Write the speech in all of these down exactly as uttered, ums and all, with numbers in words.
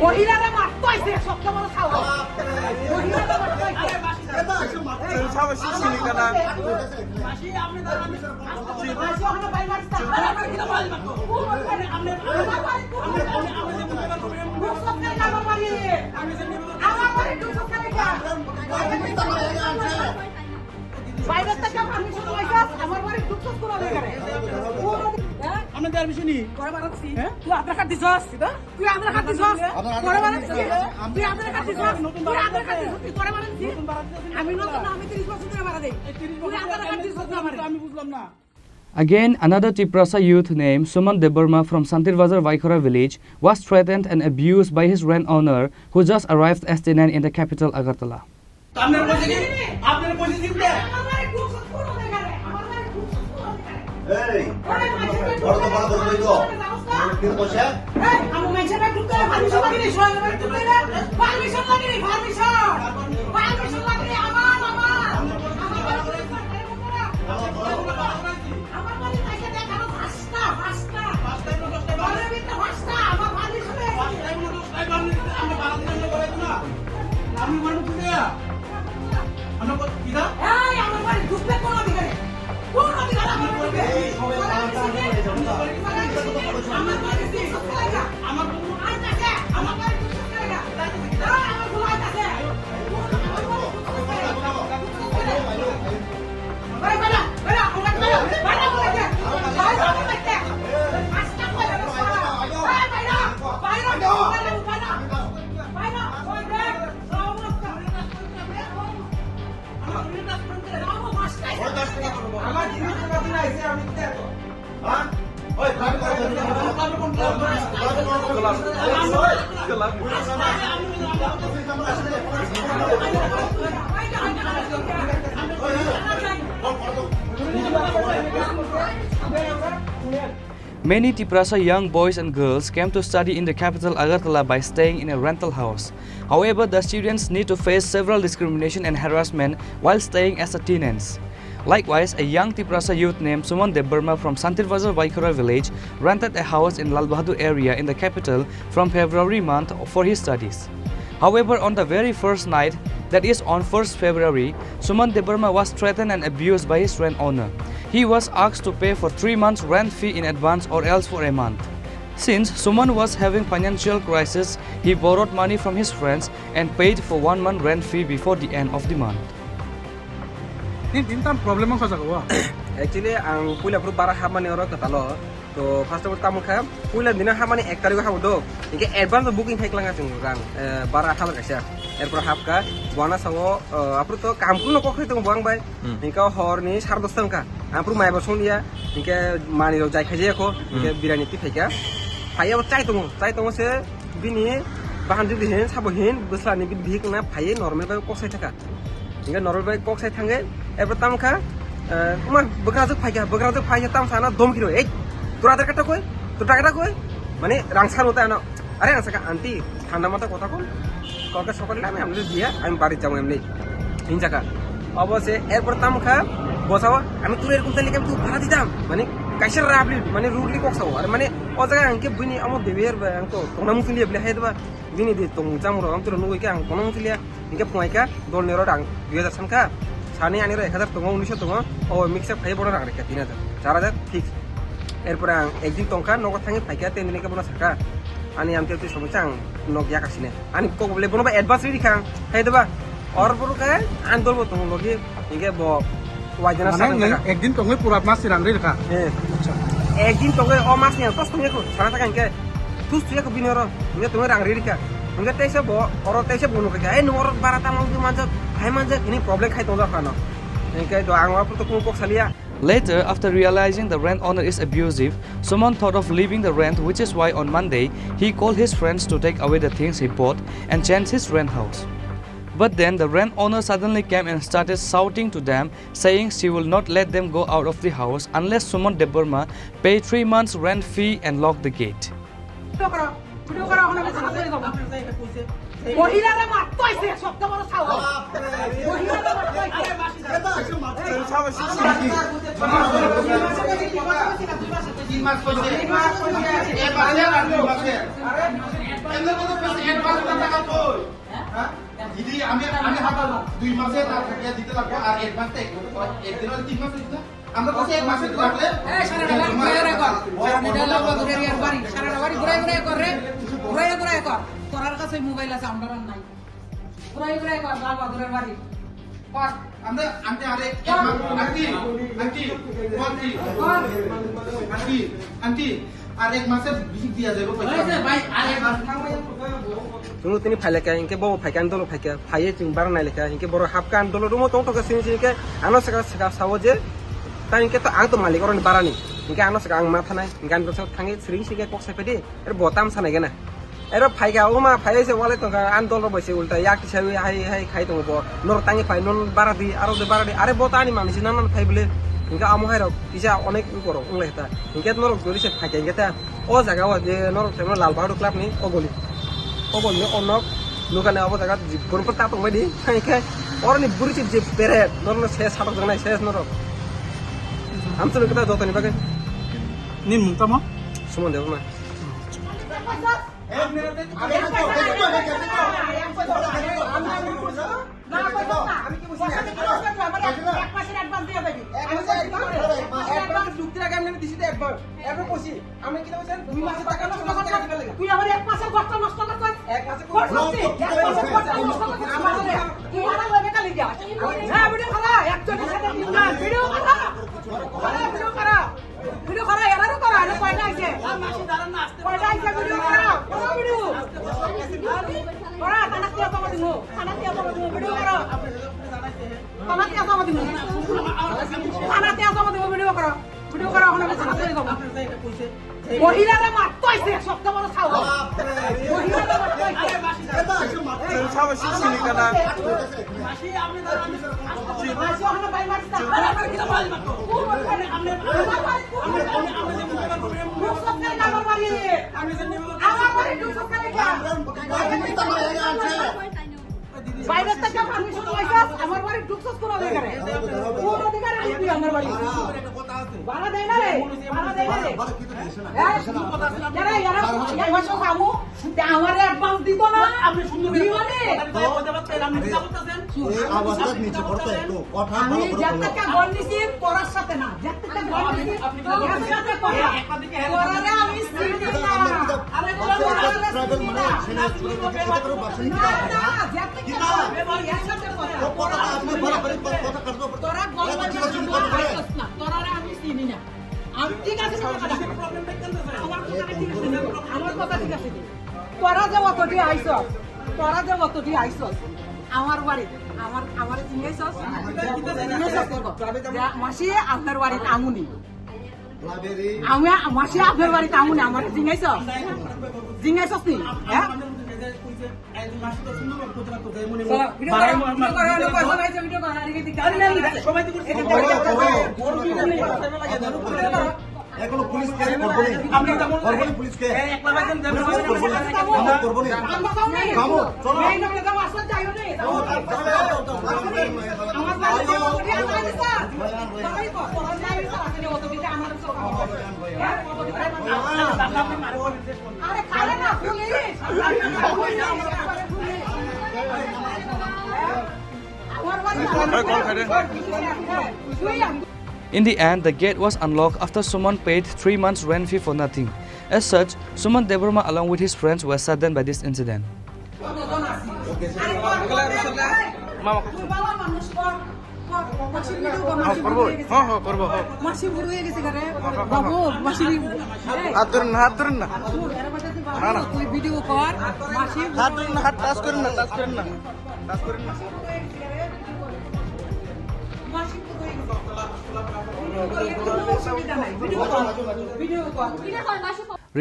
মহিলারা মারতো আইছে, সবচেয়ে বড় সাহস। মহিলারা মারতো আইছে। মাসি, আপনি দাঁড়ান। মাসি, ওখানে বাইরে মারছে। আমার বাড়ি, আমার বাড়ি, আমার বাড়ি। আমার বাড়ি ঢুকছে না, আমার বাড়ি। আমার বাড়ি ঢুকছে না, এটা। বাইরে থেকে পারমিশন পাইছস, আমার বাড়ি ঢুকছস কোন অধিকারে? আপনি পারমিশন নি? করে বাড়াচ্ছি। হ্যাঁ? তুই আধার কার্ড দিছস? তুই আধার কার্ড দিছস? করে বাড়াচ্ছি। তুই আধার কার্ড দিছস? তুই আধার কার্ড দিছস? তুই করে বাড়াচ্ছি। আমি নতুন না, আমি তিরিশ বছর ধরে বাড়া দেই। তুই আধার কার্ড দিছস না আমারে? আমি বুঝলাম না। Again, another Tiprasa youth named Suman Debbarma from Santir Bazar Vaikhora village was threatened and abused by his rent owner, who just arrived as tenant in the capital Agartala. আপনার পয়সা কি? আপনার পয়সা দিন কে? এই, বড় তো বড় বড় তো। কিন্তু পয়সা? এই, আমি মানছি না, ঢুকতে পারমিশন লাগে নি, সবাই ঢুকতে পারমিশন লাগে নি, পারমিশন। পারমিশন লাগে নি, আমার, আমার। আমার বাড়ি ঢুকতে পারমিশন লাগে নি। আমার বাড়ি থেকে দেখানো পাঁচটা, পাঁচটা। পাঁচটা না দশটা বাজে। ঘরের ভিতরে পাঁচটা, আমার বাড়ি খুলে। পাঁচটা না দশটা বাজে, আমরা বাড়ি থেকে আমরা বেরোবো না। আপনি ঘরে ঢুকতে দেয়া? আমরা কত-, কিরা? এই, আমার বাড়ি ঢুকতে কোন অধিকারে? কোন অধিকারে আমার বাড়ি ঢুকতে? এই, সবাই আমার বাড়ি ঢুকতে। আমার বাড়ি ঢুকতে। আমার বাড়ি ঢুকতে। এই, আমার বাড়ি ঢুকতে। Many Tiprasa young boys and girls came to study in the capital Agartala by staying in a rental house. However, the students need to face several discrimination and harassment while staying as a tenants. Likewise, a young Tiprasa youth named Suman Debbarma from Santirbazar Vaikhora village rented a house in Lal Bahadur area in the capital from February month for his studies. However, on the very first night, that is on first February, Suman Debbarma was threatened and abused by his rent owner. He was asked to pay for three months rent fee in advance or else for a month. Since Suman was having financial crisis, he borrowed money from his friends and paid for one month rent fee before the end of the month. Din, din tam problem ang sa jaga wa. Actually, ang puila phuru bara hapmani oro kwtalo. To first of all, tamo kha, puila dino hapmani ek tarikh habo do. Inke advance booking khai klanga chwng rang, eh, bara hapar kaisa. Erpor hapka, buana sao, eh, aphuru to kaham kuno kok khai tongo buang bai. Hmm. Inke horni sar dos ta wngkha. Aphuru maiba songya, inke mani rok jai khai jaya kho, inke Hmm. birani twi phaikha. Phaiya bo chai tongo, chai tongo se bini bahan judi hin, sabo hin, bwslani bini bihik na phaiye normal bai kok sai thaka. Hingke normal bai kok sai thangwi, ebo tamo kha, eh, ma bwkrajwk phaikha, bwkrajwk phaikha tamo sana dom khiro, "Ei, tor aadhar card ta koi? Tor taka ta koi?" Mane rang sano ta ano, "Are," ang saka, "Aunty, ঠান্ডা মাথায় কথা কন, কালকে সকালে আমি আমলে দিয়া, আমি বাড়ি যাবো এমনি," হিংসাকা। অবশ্যই এরপর তাম খা, বসাবো, "আমি তোর এরকম তাহলে আমি তোর ভাড়া দিতাম," মানে কাইসের রাবলি, মানে রুডলি কক্সাবো, আর মানে ও জায়গায় আঙ্কে বুঝনি, আমার দেবে আর আঙ্কে কোনো মুসলিম বলে, "হে দেবা, দিনে দি, তোমার জামুর, আমি তোর নুয়ে কে, আঙ্কে কোনো মুসলিম।" Hingke phungai kha, dolni oro rang dui hajar sankha, sani ani oro ek hajar tongo, unisho tongo, o mixer phai bono rang rikha tin hajar, char hajar fix. Erpore ang ekdin tongkha, nogo thangwi phaikha, ten din khe bono sakha, "Ani amtwi amtwi somoi ang nok yakasine." Ani kok bole bono ba advance rikha ang, hai doba, or boro khe ani dolbo tongo logi, hingke bo Waijana mane sana nang taka. Ekdin tongwi pura mas ni rang ri rikha. Eh. Acha. Ekdin tongwi o mas ni tos tongwi ko sana taka hingke tus tuya ko bini oro hingke tongwi rang ri rikha. Hingke teisa bo oro teisa bo nukha, "Ei, nung oro bara tamo manjak, hai manjak," ini problem khai tongjak ano. Hingke do ang oro to kung kok salia. Later, after realizing the rent owner is abusive, Suman thought of leaving the rent, which is why on Monday, he called his friends to take away the things he bought and change his rent house. But then the rent owner suddenly came and started shouting to them, saying she will not let them go out of the house unless Suman Debbarma pay three months rent fee and lock the gate. মহিলারা মারতো আইছে, সবচেয়ে বড় সাহস। মহিলারা মারতো আইছে। তিন মাস কইছে। এক মাসের আর দুই মাসের। এমনি কত কইছে, এক মাস না টাকা কই? হ্যাঁ? দিদি, আমি, আমি হাতাবো। দুই মাসে না থাকিয়া দিতে লাগবো, আর এক মাস তো এক, এক দিন হলে তিন মাস হইছে না? আমরা কইছি এক মাসে তো রাখলে। এই, সারা রাত ঘুরে ঘুরে কর। সারা রাত ঘুরে ঘুরে কর রে। ঘুরে ঘুরে কর। তোর কাছে মোবাইল আছে, আমরা আর নাই। ঘুরে ঘুরে কর, লাল বাদুরের বাড়ি। কর। আমরা, আন্টি, আরে, এক মাস, আন্টি, আন্টি, কর। আন্টি, আন্টি, আর এক মাসের বিহিত দিয়া যাবে পয়সা। হয়েছে ভাই, আর এক মাস। Tini tini phailekha, hinkhe bo phaikha, ani dolo phaikha, phaiye chwng bara nailekha, hinkhe borok hapkha, ani dolo room-o tongthokha, sini sini khe ano swkang swkang sao je, ta hinkhe to ang to malik oroni barani, hinkhe ano swkang ang ma thanai, hinkhe ani bwskango thangwi swrwng singkhe kok sai phaidi, ero bo tam sanai gana. Ero phaikha, oma phaiwi se walai tongkha, ani dolo bai se ulta yak tisawi hai hai khai tongo bo, norok tangwi phai, non bara di, aro de bara di, are bo to ani manwi se nang nang phai bwle, hinkhe amo hai rok kisa onek borok wnglai kha ta, hinkhe norok jori se phaikha hinkhe ta. O jaga o je norok tongmani Lal Bahadur Club ni o goli. O goli ni o nok nukani obo jaga jibon pho ta tongmani. Hinkhe oroni bwrwi se je peret norokno se satok jaknai se norok. Amchwlwi kwtal jotoni bagwi. Ni mung tamo? Suman Debbarma. না, কইতাম না। আমি কি বুঝি না? পয়সা দিতে পারবে না, আমার এক, এক মাসের advance দিয়া যাবি। এক মাসের advance? এক মাসের advance ঢুকতে আগে আমি দিছি তো একবার। এরপর কইছি, আমি কি বলছেন? দুই মাসের টাকা নষ্ট করতে হবে। তুই আমার এক মাসের কষ্ট নষ্ট করছিস। এক মাসের কষ্ট করছিস। এক মাসের কষ্ট নষ্ট করছিস। আমার লগে, তুই আমার লগে কালি যা। হ্যাঁ, ভিডিও করা, একজনের সাথে তিনজন। ভিডিও করা। করা, ভিডিও করা। ভিডিও করা, এরারও করা, আরে কয়টা আইছে? কয়টা আইছে ভিডিও করা? করা ভিডিও। করা, থানাত কিয়া জমা দিমু? থানাত কিয়া জমা দিমু? ভিডিও করা। থানাত কিয়া জমা দিমু? থানাত কিয়া জমা দিমু? ভিডিও করা। ভিডিও করা, ওখানে আমি থানাত নিয়ে যাবো। মহিলারা মারতো আইছে, সবচেয়ে বড় সাহস। মহিলারা মারতো আইছে। বাইরে থেকে পারমিশন পাইছস, আমার বাড়ি ঢুকছস কোন অধিকারে? কোন অধিকারে ঢুকবি আমার বাড়ি? ভাড়া দেয় না রে, ভাড়া দেয় না রে। হ্যাঁ? এরা, এরা, এরা সব খাবো। তে আমারে অ্যাডভান্স দিত না? আপনি সুন্দর করে দিবানে? কথা বলতে পারতেন, আপনি চিন্তা করতেছেন? এই আওয়াজটা নিচে করতে একটু। কথা আমি ভালো করে বলো। যতটা গন্ডি ছিল, তোরার সাথে না। যতটা গন্ডি ছিল, তোরার সাথে কথা। তোরারে আমি চিনি না। আরে, আচ্ছা, আচ্ছা, ট্রাইবাল মানে ছেলে ছোট থেকে খেতে পারো, বাসন না, কিনা না, হবে না। যতটা কিনা? গন্ডি, এর সাথে কথা। ও কথা না, আপনি বাড়াবাড়ি কথা কাটবো। তোরা গন্ডি, এত ছোট ছোট কথা বলে। না, তোরারে আমি চিনি না। আমি ঠিক আছে, আমার কথা ঠিক আছে। আমার কথা ঠিক আছে। তোরা যে অতটি আইছস, তোরা যে অতটি আইছস, আমার বাড়ি, আমার, আমারে জিজ্ঞাসা, জিজ্ঞাসা করবো। যে মাসি আপনার বাড়ি কামুনি। আমি, মাসি আপনার বাড়ি কামুনি, আমারে জিজ্ঞাসা, জিজ্ঞাসা নি, হ্যাঁ? এই যে মাসি তো সুন্দর করে করতে পারতো, যে মনে হয় বারো মাস ভিডিও করো, ভিডিও করো। এখনো পুলিশ কেস করবো নি? আপনি যেমন করবো নি পুলিশ কেস? এই একলা ভাইজান যেমন পুলিশ কেস করবো নি? আমরা করবো নি? কামো, চলো। এই লোকে তো আসলে যাইও নি। যাও, যাও, যাও, যাও, যাও। আরে খালে না police. In the end, the gate was unlocked after Suman paid three months rent fee for nothing. As such, Suman Debbarma along with his friends were saddened by this incident. হ্যাঁ, করবো। হ্যাঁ, হ্যাঁ, করবো, হ্যাঁ। মাসি বুড়ো হয়ে গেছে ঘরে। বাবু, মাসি। হাত ধরেন না, হাত ধরেন না। না, না। তুই ভিডিও কর। মাসি হাত ধরেন না, হাত টাচ করেন না, টাচ করেন না। টাচ করেন না। মাসি বুড়ো হয়ে গেছে। কোনো অসুবিধা নাই। ভিডিও কর। ভিডিও কর।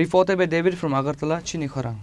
Reported by David from Agartala, Chini Khorang.